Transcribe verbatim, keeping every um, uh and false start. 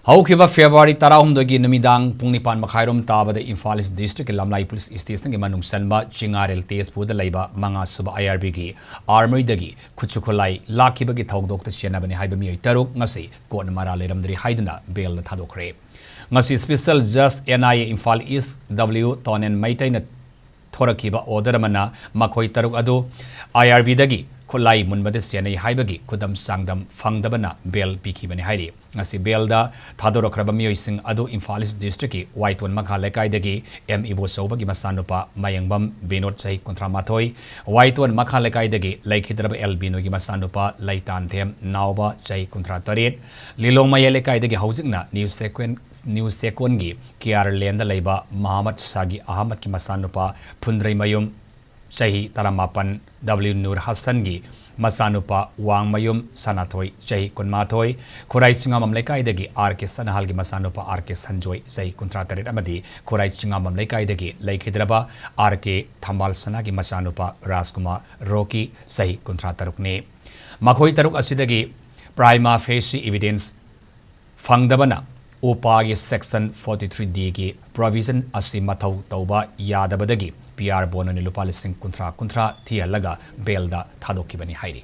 ꯍꯧꯈꯤꯕ ꯐꯦꯕ꯭ꯔꯨꯋꯥꯔꯤ ꯇꯔꯥꯍꯨꯝꯗꯣꯏꯒꯤ ꯅꯨꯃꯤꯗꯥꯡ ꯄꯨꯡ ꯅꯤꯄꯥꯟ ꯃꯈꯥꯏꯔꯣꯝ ꯇꯥꯕꯗ ꯏꯝꯐꯥꯜ ꯏꯁ ꯗꯤꯁꯇ꯭ꯔꯤꯛꯀꯤ ꯂꯝꯂꯥꯏ ꯄꯨꯂꯤꯁ ꯁ꯭ꯇꯦꯁꯟꯒꯤ ꯃꯅꯨꯡ ꯆꯟꯕ ꯆꯤꯡꯉꯥꯔꯦꯜ ꯇꯦꯖꯄꯨꯔꯗ ꯂꯩꯕ ꯃꯉꯥ ꯁꯨꯕ ꯑꯥꯏ ꯑꯥꯔ ꯕꯤꯒꯤ ꯑꯥꯔꯃꯔꯤꯗꯒꯤ ꯈꯨꯠꯁꯨ ꯈꯨꯠꯂꯥꯏ ꯂꯥꯛꯈꯤꯕꯒꯤ ꯊꯧꯗꯣꯛꯇ ꯆꯦꯟꯅꯕꯅꯤ ꯍꯥꯏꯕ ꯃꯤꯑꯣꯏ ꯇꯔꯨꯛ ꯉꯁꯤ ꯀꯣꯔꯠꯅ ꯃꯔꯥꯜ ꯂꯩꯔꯝꯗ꯭ꯔꯤ ꯍꯥꯏꯗꯨꯅ ꯕꯦꯜꯗ ꯊꯥꯗꯣꯛꯈ꯭ꯔꯦ꯫ ꯉꯁꯤ ꯁ꯭ꯄꯦꯁꯦꯜ ꯖꯖ N I A Imphal East W Tonen ꯃꯩꯇꯩꯅ ꯊꯣꯔꯛꯈꯤꯕ ꯑꯣꯔꯗꯔ ꯑꯃꯅ ꯃꯈꯣꯏ ꯇꯔꯨꯛ ꯑꯗꯨ ꯑꯥꯏ ꯑꯥꯔ ꯕꯤꯗꯒꯤ ꯈꯨꯠꯂꯥꯏ ꯃꯨꯟꯕꯗ ꯆꯦꯟꯅꯩ ꯍꯥꯏꯕꯒꯤ ꯈꯨꯗꯝ ꯆꯥꯡꯗꯝ ꯐꯪꯗꯕꯅ ꯕꯦꯜ ꯄꯤꯈꯤꯕꯅꯤ ꯍꯥꯏꯔꯤ꯫ ꯉꯁꯤ ꯕꯦꯜꯗ ꯊꯥꯗꯣꯔꯛꯈ꯭ꯔꯕ ꯃꯤꯑꯣꯏꯁꯤꯡ ꯑꯗꯨ ꯏꯝꯐꯥꯜ ꯏꯁ ꯗꯤꯁꯇ꯭ꯔꯤꯛꯀꯤ ꯋꯥꯏꯇꯣꯟ ꯃꯈꯥ ꯂꯩꯀꯥꯏꯗꯒꯤ ꯑꯦꯝ ꯏꯕꯣꯆꯧꯕꯒꯤ ꯃꯆꯥꯅꯨꯄꯥ ꯃꯌꯦꯡꯕꯝ ꯕꯤꯅꯣꯗ, ꯆꯍꯤ ꯀꯨꯟꯊ꯭ꯔꯥ ꯃꯥꯊꯣꯏ, ꯋꯥꯏꯇꯣꯟ ꯃꯈꯥ ꯂꯩꯀꯥꯏꯗꯒꯤ ꯂꯩꯈꯤꯗ꯭ꯔꯕ ꯑꯦꯜ ꯕꯤꯅꯣꯒꯤ ꯃꯆꯥꯅꯨꯄꯥ ꯂꯩꯇꯥꯟꯊꯦꯝ ꯅꯥꯎꯕ, ꯆꯍꯤ ꯀꯨꯟꯊ꯭ꯔꯥ ꯇꯔꯦꯠ, ꯂꯤꯂꯣꯡ ꯃꯌꯥꯏ ꯂꯩꯀꯥꯏꯗꯒꯤ ꯍꯧꯖꯤꯛꯅ ꯅ꯭ꯌꯨ ꯁꯦꯀ꯭ꯋꯦꯟ-, ꯅ꯭ꯌꯨ ꯁꯦꯀꯣꯟꯒꯤ ꯀꯦ ꯑꯥꯔ ꯂꯦꯟꯗ ꯂꯩꯕ ꯃꯍꯃꯗ ꯁꯥꯒꯤ ꯑꯍꯃꯗꯀꯤ ꯃꯆꯥꯅꯨꯄꯥ ꯐꯨꯟꯗ꯭ꯔꯩꯃꯌꯨꯝ, ꯆꯍꯤ ꯇꯔꯥꯃꯥꯄꯟ, ꯗꯕ꯭ꯂꯤꯎ ꯅꯨꯔ ꯍꯁꯟꯒꯤ ꯃꯆꯥꯅꯨꯄꯥ ꯋꯥꯡꯃꯌꯨꯝ ꯁꯅꯥꯊꯣꯏ, ꯆꯍꯤ ꯀꯨꯟꯃꯥꯊꯣꯏ, ꯈꯨꯔꯥꯏ ꯆꯤꯉꯥꯃꯝ ꯂꯩꯀꯥꯏꯗꯒꯤ ꯑꯥꯔ ꯀꯦ ꯁꯅꯥꯍꯜꯒꯤ ꯃꯆꯥꯅꯨꯄꯥ ꯑꯥꯔ ꯀꯦ ꯁꯟꯖꯣꯏ, ꯆꯍꯤ ꯀꯨꯟꯊ꯭ꯔꯥ ꯇꯔꯦꯠ, ꯑꯃꯗꯤ ꯈꯨꯔꯥꯏ ꯆꯤꯉꯥꯃꯝ ꯂꯩꯀꯥꯏꯗꯒꯤ ꯂꯩꯈꯤꯗ꯭ꯔꯕ ꯑꯥꯔ ꯀꯦ ꯊꯝꯕꯥꯜ ꯁꯅꯥꯒꯤ ꯃꯆꯥꯅꯨꯄꯥ ꯔꯥꯖꯀꯨꯃꯥꯔ ꯔꯣꯀꯤ, ꯆꯍꯤ ꯀꯨꯟꯊ꯭ꯔꯥ ꯇꯔꯨꯛꯅꯤ꯫ ꯃꯈꯣꯏ ꯇꯔꯨꯛ ꯑꯁꯤꯗꯒꯤ ꯄ꯭ꯔꯥꯏꯃꯥ ꯐꯦꯁꯤ ꯏꯚꯤꯗꯦꯟꯁ ꯐꯪꯗꯕꯅ ꯎꯄꯥꯒꯤ ꯁꯦꯛꯁꯟ ꯐꯣꯔꯇꯤ ꯊ꯭ꯔꯤ ꯗꯤꯒꯤ ꯄ꯭ꯔꯣꯚꯤꯖꯟ ꯑꯁꯤ ꯃꯊꯧ ꯇꯧꯕ ꯌꯥꯗꯕꯗꯒꯤ ꯄꯤ ꯑꯥꯔ ꯕꯣꯅꯣꯅ ꯂꯨꯄꯥ ꯂꯤꯁꯤꯡ ꯀꯨꯟꯊ꯭ꯔꯥ ꯀꯨꯟꯊ꯭ꯔꯥ ꯊꯤꯍꯜꯂꯒ ꯕꯦꯜꯗ ꯊꯥꯗꯣꯛꯈꯤꯕꯅꯤ ꯍꯥꯏꯔꯤ꯫